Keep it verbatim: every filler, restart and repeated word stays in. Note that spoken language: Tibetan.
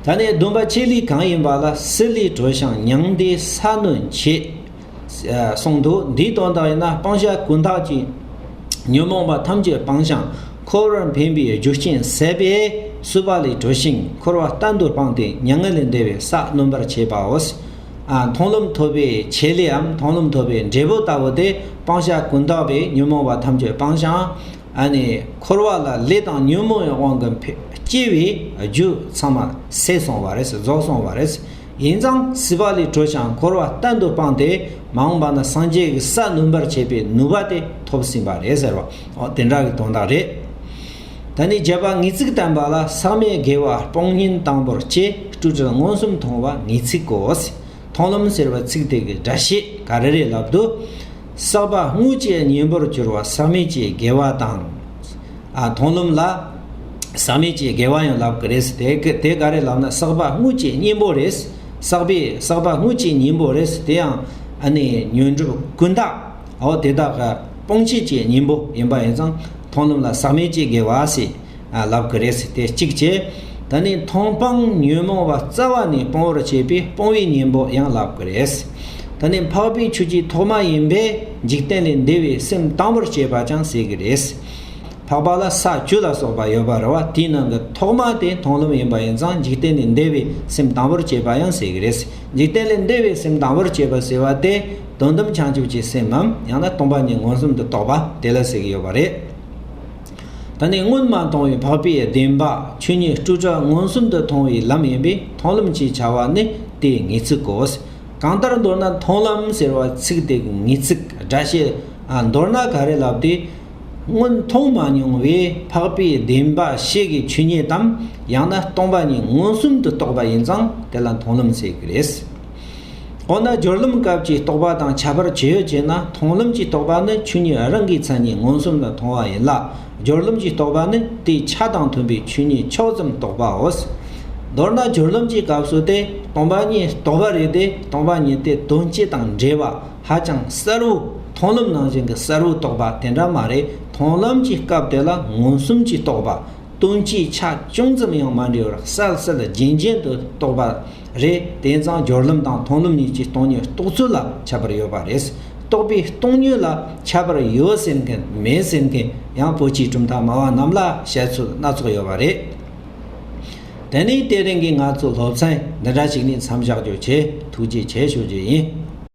ད་ནི་སྡོམ་པ་ཆེ་ལས་གང་ཡིན་པ་ལ། སྲིད་ལས་གྲོལ་ཞིང་མྱང་འདས་ས་གནོན་བྱེད། གསུངས་འདུག་འདིའི་དོན་དག་ཡིན་ན། སྤང་བྱ་ཀུན་བཏགས་ཀྱིས་ཉོན་མོངས་པ་ཐམས་ཅད་སྤངས་ཤིང་། འཁོར་བར་འཕེན་པའི་རྒྱུ་རྐྱེན་ཟད་པས། སྲིད་པ་ལས་གྲོལ་ཞིང་འཁོར་བ་གཏན་དུ་སྤངས་ཏེ་མྱ་ངན་ལས་འདས་པའི་ས་གནོན་པར་བྱེད་པའོ། ཨ། མཐོང་ལམ་ཐོབ་པའི་ཆེད་ལས་འམ། མཐོང་ལམ་ཐོབ་པའི་འབྲས་བུ་ལྟ་བུ་དེ། སྤང་བྱ་ཀུན་བཏགས་པས་ཉོན་མོངས་པ་ཐམས་ཅད་སྤངས་ཤིང་། ཨ་ནི་འཁོར་བ་ལ་ལས་དང་ཉོན་མོངས་པའི་དབང་གིས་འཕེ- སྐྱེ་བའི་རྒྱུ་ཚང་མ་ཟད་སོང་བ་རེད། རྫོགས་སོང་བ་རེད། ཡིན་ཙང་སྲིད་པ་ལས་གྲོལ་ཞིང་འཁོར་བ་གཏན་དུ་སྤངས་ཏེ། མ་འོངས་པ་ན་སངས་རྒྱས་ཀྱི་ས་གནོན་པར་བྱེད་པའི་ནུས་པ་དེ་ཐོབ་ཟིན་པ་རེད་ཟེར་བ། འོ། དེ་འདྲ་གི་དོན་དག་རེད། ད་ནི་བརྒྱད་པ་ངེས་ཚིག་བསྟན་པ་ལ། ཟག་མེད་དགེ་བ་སྤོང་ཉེན་དང་པོར་བྱེད། སྤྲོས་བྲལ་མངོན་སུམ་མཐོང་བ་ངེས་ཚིག་གོ། མཐོང་ལམ་ཟེར་བ་ཚིག་དེ་གི་སྒྲ་བཤད་ག་རེ་རེད་ལབ་དུས། བསགས་པ་དངོས་ཀྱི་གཉེན་པོར་གྱུར་པ་ཟག་མེད་ཀྱི་དགེ་བ་དང་། ཨ། མཐོང་ལམ་ལ་ཟག་མེད་ཀྱི་དགེ་བ་ཡང་ལབ་ཀྱི་རེད། དེ་གི- དེ་ག་རེ་ལབ་ན། བསགས་པ་དངོས་ཀྱི་གཉེན་པོ་རེད། བསགས་པའི- བསགས་པ་དངོས་ཀྱི་གཉེན་པོ་རེད། དེ་ཡང་ཨ་ནི་ཉོན་སྒྲིབ་ཀུན་བཏགས། འོ། དེ་དག་གི་སྤོང་བྱེད་ཀྱི་གཉེན་པོ་ཡིན་པ་ཡིན་ཙང་། མཐོང་ལམ་ལ་ཟག་མེད་ཀྱི་དགེ་བ་ཟེར། ཨ། ལབ་ཀྱི་རེད། དེ་གཅིག་བྱས། ད་ནི་མཐོང་སྤང་ཉོན་མོངས་པ་རྩ་བ་ནས་སྤོང་བར་བྱེད་པའི་སྤོང་བའི་གཉེན་པོ་ཡང་ལབ་ཀྱི་རེད། ད་ནི་འཕགས་པའི་ཆོས་ཀྱི་ཐོག་མ་ཡིན་པས། འཇིག་རྟེན་ལས་འདས་པའི་སེམས་དང་པོར་བྱེད་པ་ཀྱང་ཟེར་གྱི་རེད། འཕགས་པ་ལ་ས་བཅུ་ལ་སོགས་པ་ཡོད་པ་རེད་བ། དེའི་ནང་གི་ཐོག་མ་དེ་མཐོང་ལམ་ཡིན་པ་ཡིན་ཙང་། འཇིག་རྟེན་ལས་འདས་པའི་སེམས་དང་པོར་བྱེད་པ་ཡང་ཟེར་གྱི་རེད། འཇིག་རྟེན་ལས་འདས་པའི་སེམས་དང་པོར་བྱེད་པ་ཟེར་བ་དེ། དོན་དམ་བྱང་ཆུབ་ཀྱི་སེམས་མམ། ཡང་ན་སྟོང་པ་ཉིད་མངོན་སུམ་དུ་རྟོགས་པ་དེ་ལ་ཟེར་གྱི་ཡོད་པ་རེད། ད་ནི་སྔོན་མ་མཐོང་བའི་འཕགས་པའི་བདེན་པ་ཆོས་ཉིད་སྤྲོས་བྲལ་མངོན་སུམ་དུ་མཐོང་བའི་ལམ་ཡིན་པས། མཐོང་ལམ་ཞེས་བྱ་བ་ནི་དེའི་ངེས་ཚིག་གོ། གང་ལྟར་མདོར་ན་མཐོང་ལམ་ཟེར་བ་ཚིག་དེ་གི་ངེས་ཚིག་སྒྲ་བཤད། ཨ། མདོར་ན་ག་རེ་ལབ་དུས། སྔོན་མཐོང་མ་མྱོང་བའི་འཕགས་པའི་བདེན་པ་ཤེས་ཀྱི་ཆོས་ཉིད་དམ། ཡང་ན་སྟོང་པ་ཉིད་མངོན་སུམ་དུ་རྟོགས་པ་ཡིན་ཙང་། དེ་ལ་མཐོང་ལམ་ཟེར་གྱི་རེད། འོ་ན་སྦྱོར་ལམ་སྐབས་ཀྱི་རྟོག་པ་དང་ཁྱད་པར་ཇི་ཡོད་ཅེ་ན། མཐོང་ལམ་གྱི་རྟོག་པ་ནི་ཆོས་ཉིད་རང་གི་མཚན་ཉིད་མངོན་སུམ་དུ་མཐོང་བ་ཡིན་ལ། སྦྱོར་ལམ་གྱི་རྟོག་པ་ནི་དེའི་ཆ་དང་མཐུན་པའི་ཆོས་ཉིད་ཕྱོགས་ཙམ་རྟོགས་པའོ། མདོར་ན་སྦྱོར་ལམ་གྱི་སྐབས་སུ་དེ་སྟོང་པ་ཉིད་རྟོགས་པ་རེད་དེ། སྟོང་པ་ཉིད་དེ་དོན་སྤྱི་དང་འབྲེལ་བ་ཧ་ཅང་གསལ་བོ། མཐོང་ལམ་ནང་བཞིན་གྱི་གསལ་བོ་རྟོགས་པ་དེ་འདྲ་མ་རེད། མཐོང་ལམ་གྱི་སྐབས་དེ་ལ་མངོན་སུམ་གྱི་རྟོག་པ། དོན་སྤྱིའི་ཆ་ཅུང་ཙམ་ཡང་མ་འདྲེས་པར་གསལ་གསལ་རྒྱན་རྒྱན་དུ་རྟོགས་པ་རེད། དེ་ཙང་སྦྱོར་ལམ་དང་མཐོང་ལམ་གཉིས་ཀྱི་སྟོང་ཉིད་རྟོགས་ཚུལ་ལ་ཁྱད་པར་ཡོད་པ་རེད། རྟོགས་པའི་སྟོང་ཉིད་ལ་ཁྱད་པར་ཡོད་ཟེར་མཁན་མེད་ཟེར་མཁན་ཡང་པོ་ཆེའི་གྲུབ་མཐའ་སྨྲ་བ་རྣམས་ལ་བཤད་ཚུལ་སྣ་ཚོགས་ཡོད་པ་རེད། དེ་ནས་དེ་རིང་གི་ང་ཚོའི་སློབ་ཚན་འདི་འདྲ་ཞིག་ནས་མཚམས་བཞག་རྒྱུ་བྱས། ཐུགས་རྗེ་ཆེ་ཞུ་རྒྱུ་ཡིན།